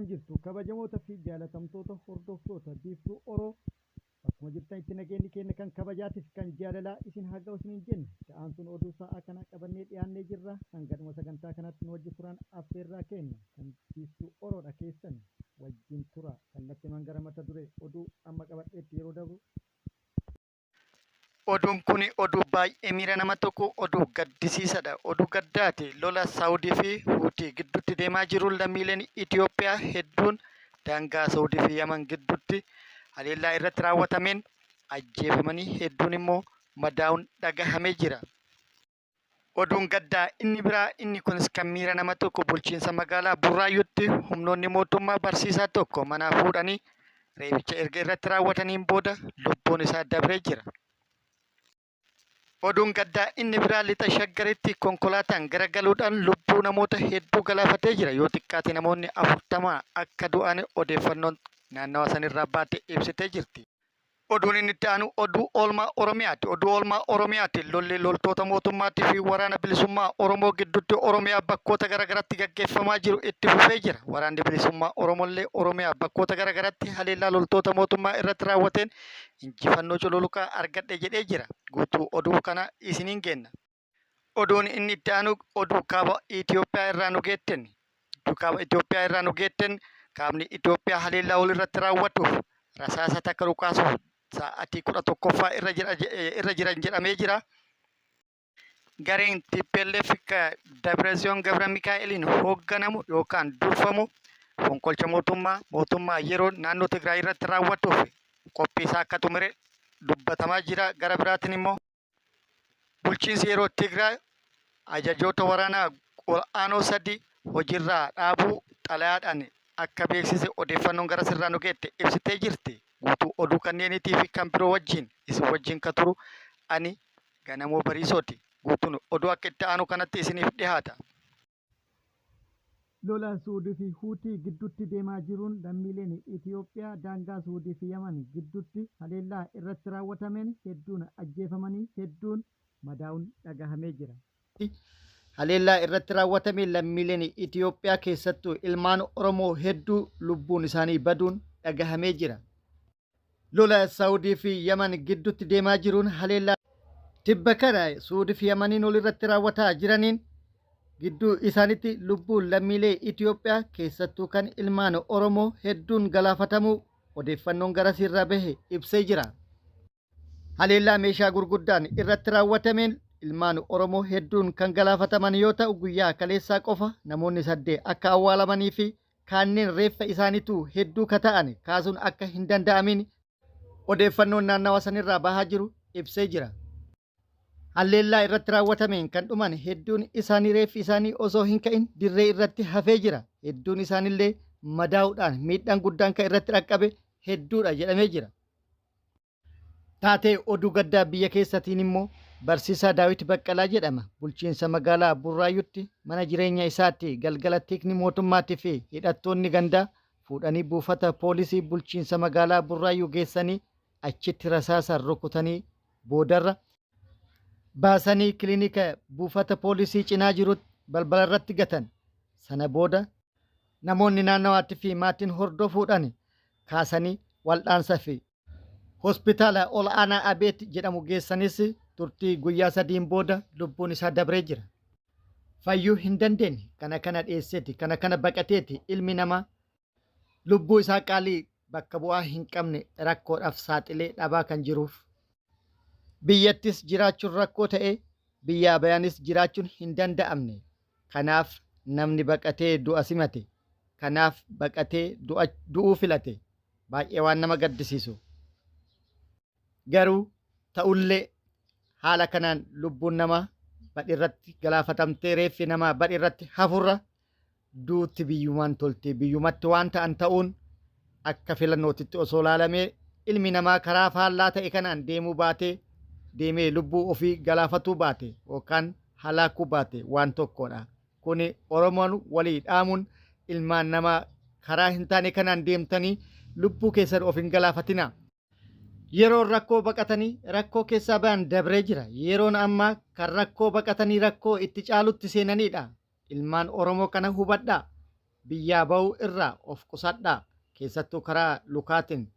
Akkam jirtu kabajamoota fi jaalatamtoota hordoftoota Biiftuu Oro bakkuma jirtanitti nageenyi keenya kan kabajaatiif kan jaalalaa isin haa ga'u isiniin jenna. Itti aansuun oduu sa'aa kanaa qabannee dhiyaannee jirra. Hanga dhuma sagantaa kanaatti nu wajji turaan affeerraa keenya kan Biiftuu Oroodha keessan wajjin tura. Kallattimaan gara mata duree oduu amma qabadheetti yeroo dabru Oduun kuni oduu baay'ee miira nama tuqu, oduu gaddisiisadha. Oduu gaddaati. Lola Saawudii fi Huutii gidduutti deemaa jiruun lammiileen Itoophiyaa hedduun daangaa Saawudii fi Yaman gidduutti haleellaa irratti raawwatameen ajjeefamanii hedduun immoo madaa'uun dhagahamee jira. Oduun gaddaa inni biraa inni kunis kan miira nama tuqu bulchiinsa magaalaa Burraayyuutti humnoonni mootummaa barsiisaa tokko manaa fuudhanii reebicha erga irratti raawwataniin booda lubbuun isaa dabree jira. Oduun gaddaa inni biraa lixa Shaggaritti konkolaataan garagaluudhaan lubbuu namoota hedduu galaafatee jira. Yoo xiqqaate namoonni 40 akka du'an odeeffannoon naannawa sanirraa baate ibsitee jirti. Oduun inni itti aanu oduu oolmaa Oromiyaati. Oduu oolmaa Oromiyaatiin lolli loltoota mootummaatii fi waraana bilisummaa Oromoo gidduutti Oromiyaa bakkoota garaagaraatti gaggeeffamaa jiru itti fufee jira. Waraanni bilisummaa Oromollee Oromiyaa bakkoota garaagaraatti haleellaa loltoota mootummaa irratti raawwateen injifannoo cululuqaa argadhe jedhee jira. Guutuu oduu kana isiniin geenna. Oduun inni itti aanu oduu kaaba Itoophiyaa irraa nu geetten. Oduu kaaba Itoophiyaa irraa nu geetten kaabni Itoophiyaa haleellaa walirratti raawwatuuf rasaasa takka dhukaasuuf sa'aatii 11ffaa irra jira irra jiran jedhamee jira. Gareen TPLF Dabratsiyoon Gabra Mikaa'eliin hoogganamu yookaan durfamu fonqolcha mootummaa mootummaa yeroo naannoo Tigraay irratti raawwatuuf qophii isaa akka xumure dubbatamaa jira. Gara biraatiin immoo Bulchiinsi yeroo Tigraay ajajoota waraanaa ol'aanoo sadi hojiirraa dhaabuu xalayaadhaan akka beeksise odeeffannoon gara sirraa nu geette ibsitee jirti. Guutuu oduu kanneeniitii fi kan biroo wajjin isin wajjin ka turu ani Ganamoo Bariisooti. Guutuun oduu akka itti aanu kanatti isiniif dhihaata. Lola Su'uudii fi Huutii gidduutti deemaa jiruun lammiileen Itiyoophiyaa daangaa Su'uudii fi Yaman gidduutti haleellaa irratti raawwatameen hedduun ajjeefamanii hedduun madaa'uun dhagahamee jira. Haleellaa irratti raawwatameen lammiileen Itiyoophiyaa keessattuu ilmaan Oromoo hedduu lubbuun isaanii baduun dhagahamee jira. Lola Saawudii fi Yaman gidduutti deemaa jiruun haleellaa tibba kana Su'uudii fi Yamaniin walirratti raawwataa jiraniin gidduu isaanitti lubbuun lammiilee Itiyoophiyaa keessattuu kan ilmaan Oromoo hedduun galaafatamuu odeeffannoon garasiirraa bahe ibsee jira. Haleellaa meeshaa gurguddaan irratti raawwatameen ilmaan Oromoo hedduun kan galaafataman yoo ta'u guyyaa kaleessaa qofa namoonni saddee akka awwaalamanii fi kaanneen reeffa isaaniituu hedduu ka ta'an kaasuun akka hin danda'amiin odeeffannoon naannawa sanirraa bahaa jiru ibsee jira. Halleellaa irratti raawwatameen kan dhuman hedduun isaanii reeffi isaanii osoo hin ka'in dirree irratti hafee jira. Hedduun isaanillee madaa'uudhaan miidhaan guddaan kan irratti dhaqqabe hedduudha jedhamee jira. Taatee oduu gaddaa biyya keessatiin immoo Barsiisaa Daawit Baqqalaa jedhama. Bulchiinsa magaalaa Burraayyutti mana jireenya isaatti galgala tikni mootummaatii fi hidhattoonni gandaa fuudhanii buufata poolisii bulchiinsa magaalaa Burraayyuu geessanii achitti rasaasaan rukutanii boodarra baasanii kilinika buufata poolisii cinaa jirutti balbalarratti gatan. Sana booda namoonni naannawaatti fi maatiin hordofuudhaan kaasanii waldhaansa fi hospitaala ol'aanaa Abeet jedhamu geessanis turtii guyyaa sadiin booda lubbuun isaa dabree jira. Fayyuu hin dandeenye. Kana kana dheesseeti, kana kana baqateeti ilmi namaa lubbuu isaa qaalii bakka bu'aa hin qabne rakkoodhaaf saaxilee dhabaa kan jiruuf. Biyyattis jiraachuun rakkoo ta'ee biyyaa bayanis jiraachuun hin danda'amne. Kanaaf namni baqatee du'a simate. Kanaaf baqatee du'uu filate. Baay'ee waan nama gaddisiisu. Garuu ta'ullee haala kanaan lubbuun namaa badhirratti galaafatamtee reeffi namaa badhirratti hafurra duutti biyyumaan tolti. Biyyumatti waan ta'an ta'uun akka filannootitti osoo laalamee ilmi namaa karaa faallaa ta'e kanaan deemuu baatee deemee lubbuu ofii galaafatuu baate yookaan halaakuu baate waan tokkodha. Kuni Oromoon walii dhaamuun ilmaan namaa karaa hin taane kanaan deemtanii lubbuu keessan of hin galaafatinaa. Yeroon rakkoo baqatanii rakkoo keessaa bayan dabree jira. Yeroon ammaa kan rakkoo baqatanii rakkoo itti caalutti seenaniidha. Ilmaan Oromoo kana hubadhaa. Biyyaa ba'uu irraa of qusadhaa. Keessattuu karaa lukaatiin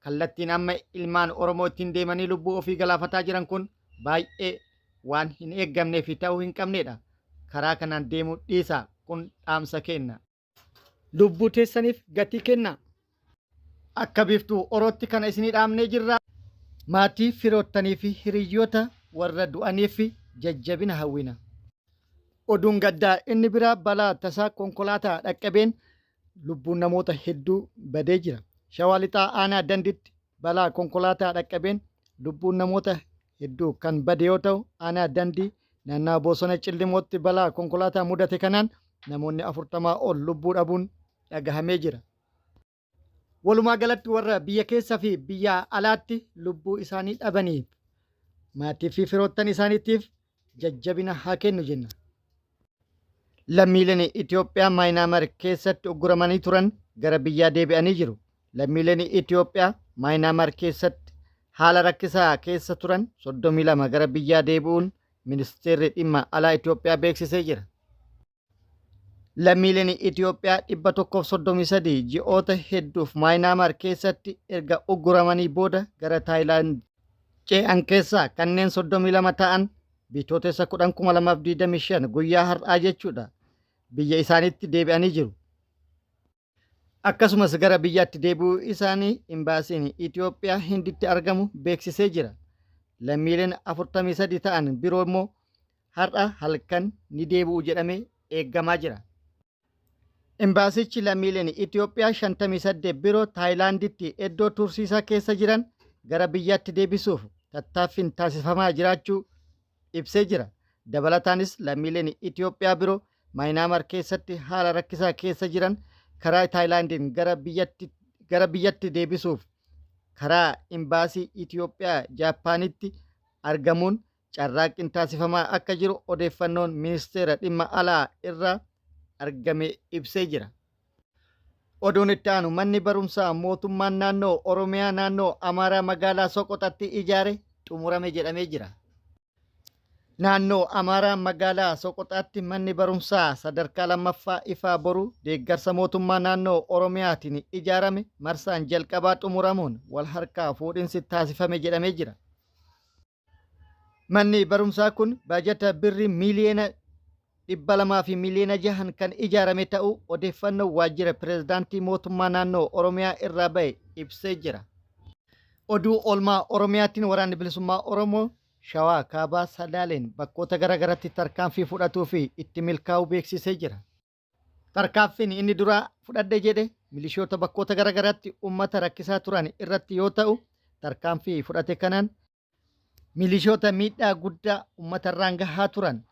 kallattiin amma ilmaan Oromoo ittiin deemanii lubbuu ofii galaafataa jiran kun baay'ee waan hin eeggamnee fi ta'uu hin qabneedha. Karaa kanaan deemuu dhiisaa kun dhaamsa keenna. Lubbuu teessaniif gatii kennaa. Akka Biiftuu Orootti kana isinii dhaamnee jirra. Maatii, firoottanii fi hiriyyoota warra du'aniif jajjabina hawwina. Oduun gaddaa inni biraa balaa tasaa konkolaataa dhaqqabeen lubbuun namoota hedduu badee jira. Shawaa Lixaa Aanaa Danditti balaa konkolaataa dhaqqabeen lubbuun namoota hedduu kan bade yoo ta'u, Aanaa Dandii naannawa Bosona Cillimootti balaa konkolaataa mudate kanaan namoonni 40 ol lubbuu dhabuun dhagahamee jira. Walumaa galatti warra biyya keessa fi biyya alaatti lubbuu isaanii dhabaniif, maatii fi firoottan isaaniitiif jajjabina haa kennu jenna. Lammiileen Itoophiyaa Maayinaamar keessatti ugguramanii turan gara biyyaa deebi'anii jiru. Lammiileen Itoophiyaa Maayinaamar keessatti haala rakkisaa keessa turan 32 gara biyyaa deebi'uun Ministeerri Dhimma Alaa Itoophiyaa beeksisee jira. Lammiileen Itoophiyaa 133 ji'oota hedduuf Maayinaamaar keessatti erga ugguramanii booda gara Taayilaand ce'an keessaa kanneen 32 ta'an Bitootessa 10, 2025 guyyaa har'aa jechuudha biyya isaaniitti deebi'anii jiru. Akkasumas gara biyyaatti deebi'uu isaanii Imbaasiin Itoophiyaa Hinditti argamu beeksisee jira. Lammiileen 43 ta'an biroo immoo har'a halkan ni deebi'u jedhamee eeggamaa jira. Imbaasichi lammiileen Itoophiyaa 58 biroo Taayilaanditti iddoo tursiisaa keessa jiran gara biyyaatti deebisuuf tattaaffiin taasifamaa jiraachuu ibsee jira. Dabalataanis lammiileen Itoophiyaa biroo Maayinaamar keessatti haala rakkisaa keessa jiran karaa Taayilaandiin gara biyyatti gara biyyatti deebisuuf karaa Imbaasii Itoophiyaa Jaappaanitti argamuun carraaqqiin taasifamaa akka jiru odeeffannoon Ministeera Dhimma Alaa irraa argame ibsee jira. Oduun itti aanu manni barumsaa mootummaan naannoo Oromiyaa naannoo Amaaraa magaalaa Soqoxatti ijaare xumurame jedhamee jira. Naannoo Amaaraa magaalaa Soqoxaatti manni barumsaa sadarkaa lammaffaa Ifaa Boruu deeggarsa mootummaa naannoo Oromiyaatiin ijaarame marsaan jalqabaa xumuramuun wal harkaa fuudhinsi taasifame jedhamee jira. Manni barumsaa kun baajata birrii miiliyoona 200 fi miiliyoona jahan kan ijaarame ta'uu odeeffannoo waajjira pireezidaantii mootummaa naannoo Oromiyaa irraa ba'e ibsee jira. Oduu oolmaa Oromiyaatiin Waraanni Bilisummaa Oromoo Shawaa Kaabaa Salaaleen bakkoota garaagaratti tarkaanfii fudhatuu fi itti milkaa'uu beeksisee jira. Tarkaanfiin inni duraa fudhadhe jedhe milishoota bakkoota garaagaraatti uummata rakkisaa turan irratti yoo ta'u, tarkaanfii fudhate kanaan milishoota miidhaa guddaa uummatarraan gahaa turan,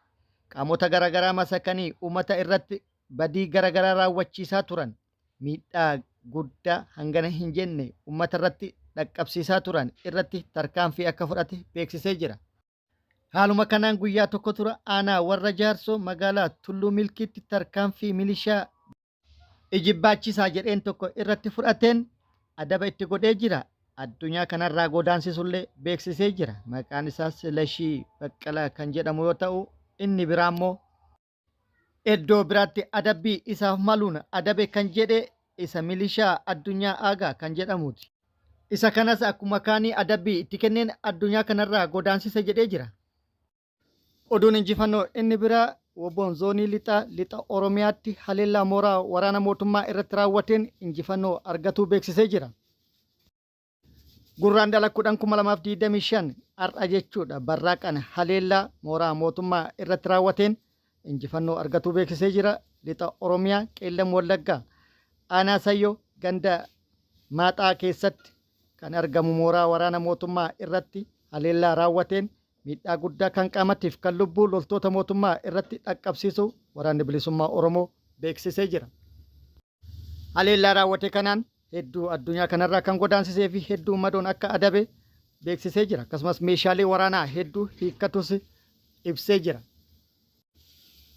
qaamota garaagaraa masakanii uummata irratti badii garaagaraa raawwachiisaa turan, miidhaa guddaa hangana hin jenne uummata irratti dhaqqabsiisaa turan irratti tarkaanfii akka fudhate beeksisee jira. Haaluma kanaan guyyaa tokko tura aanaa Warra Jaarsoo magaalaa Tulluu Milkiitti tarkaanfii milishaa ijibbaachisaa jedheen tokko irratti fudhateen adaba itti godhee jira. Addunyaa kanarraa godaansisullee beeksisee jira. Maqaan isaas Silashii Baqqalaa kan jedhamu yoo ta'u, inni biraa immoo iddoo biraatti adabbii isaaf maluun adabe kan jedhe isa milishaa Addunyaa Aagaa kan jedhamuuti. Isa kanas akkuma kaanii adabbii itti kenneen addunyaa kanarraa godaansise jedhee jira. Oduun injifannoo inni biraa WBOn Zoonii Lixaa Lixa Oromiyaatti haleellaa mooraa waraana mootummaa irratti raawwateen injifannoo argatuu beeksisee jira. Gurraandhala 10,2025 har'a jechuudha barraaqan haleellaa mooraa mootummaa irratti raawwateen injifannoo argatuu beeksisee jira. Lixa Oromiyaa Qeellam Wallaggaa Aanaa Sayyoo ganda Maaxaa keessatti kan argamu mooraa waraana mootummaa irratti haleellaa raawwateen miidhaa guddaa kan qaamatiif kan lubbuu loltoota mootummaa irratti dhaqqabsiisuu Waraanni Bilisummaa Oromoo beeksisee jira. Haleellaa raawwate kanaan hedduu addunyaa kanarraa kan godaansisee fi hedduu madoon akka adabe beeksisee jira. Akkasumas meeshaalee waraanaa hedduu hiikkatus ibsee jira.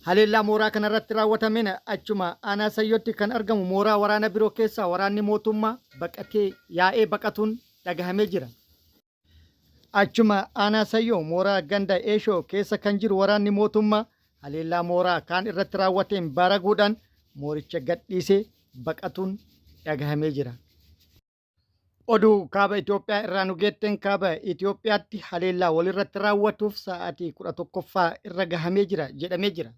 Haleellaa mooraa kanarratti raawwatameen achuma aanaa Sayyootti kan argamu mooraa waraana biroo keessaa waraanni mootummaa baqatee yaa'ee baqatuun dhagahamee jira. Achuma aanaa Sayyoo mooraa ganda Eeshoo keessa kan jiru waraanni mootummaa haleellaa mooraa kaan irratti raawwateen baaraguudhaan mooricha gadhiisee baqatuun dhagahamee jira. Oduu kaaba Itoophiyaa irraa nu geetteen kaaba Itoophiyaatti haleellaa walirratti raawwatuuf sa'aatii 11ffaa irra gahamee jira jedhamee jira.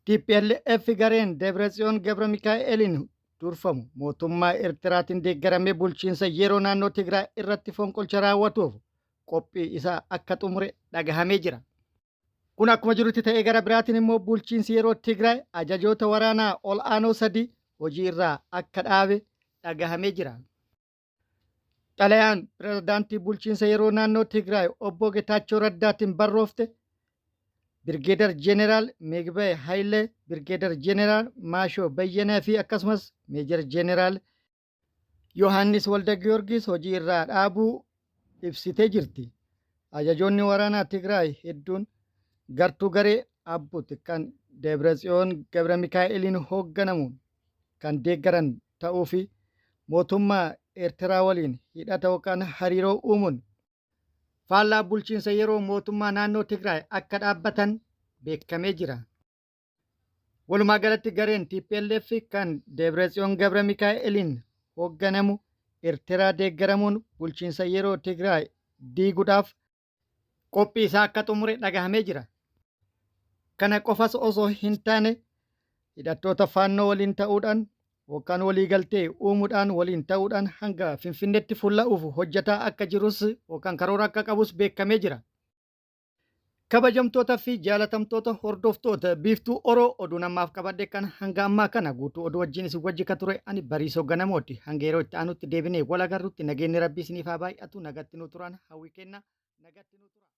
TPLF gareen Debretsiyoon Gabra Mikaa'eliin durfamu mootummaa Eertiraatiin deeggaramee bulchiinsa yeroo naannoo Tigraay irratti fonqolcha raawwatuuf qophii isaa akka xumure dhagahamee jira. Kun akkuma jirutti ta'ee gara biraatiin immoo bulchiinsi yeroo Tigraay ajajoota waraanaa ol aanoo sadii hojii irraa akka dhaabe dhagahamee jira. Xalayaan pirezidaantii bulchiinsa yeroo naannoo Tigraay obbo Getaachoo Raddaatiin barroofte Birgeedar Jeneraal Meegbay Hayilee, Birgeedar Jeneraal Maashoo Bayyanaa fi akkasumas Meejar Jeneraal Yohaannis Walda Giyoorgis hojii irraa dhaabuu ibsitee jirti. Ajajoonni waraanaa Tigraay hedduun gartuu garee Abbut kan Debratsiyoon Gabramikaa'eliin hoogganamu kan deeggaran ta'uu fi mootummaa Eertiraa waliin hidhata yookaan hariiroo uumuun faallaa bulchiinsa yeroo mootummaa naannoo Tigraay akka dhaabbatan beekamee jira. Walumaa galatti gareen tplf kan Debretsiyoon Gabramikaa'eliin hoogganamu Eertiraa deeggaramuun bulchiinsa yeroo Tigraay diiguudhaaf qophii isaa akka xumure dhagahamee jira. Kana qofas osoo hin taane hidhattoota Faannoo waliin ta'uudhaan yookaan waliigaltee uumuudhaan waliin ta'uudhaan hanga Finfinneetti fulla'uuf hojjetaa akka jirus yookaan karoora akka qabus beekamee jira. Kabajamtoota fi jaalatamtoota hordoftoota Biiftuu Oro oduun ammaaf qabadhe kan hanga ammaa kana guutuu oduu wajjin isin wajji ka ture ani Bariisoo Ganamooti. Hanga yeroo itti aanutti deebinee wal agarrutti nageenyi Rabbii isiniif haa baay'atu nagatti nu turan hawwii kenna nagatti nu turan.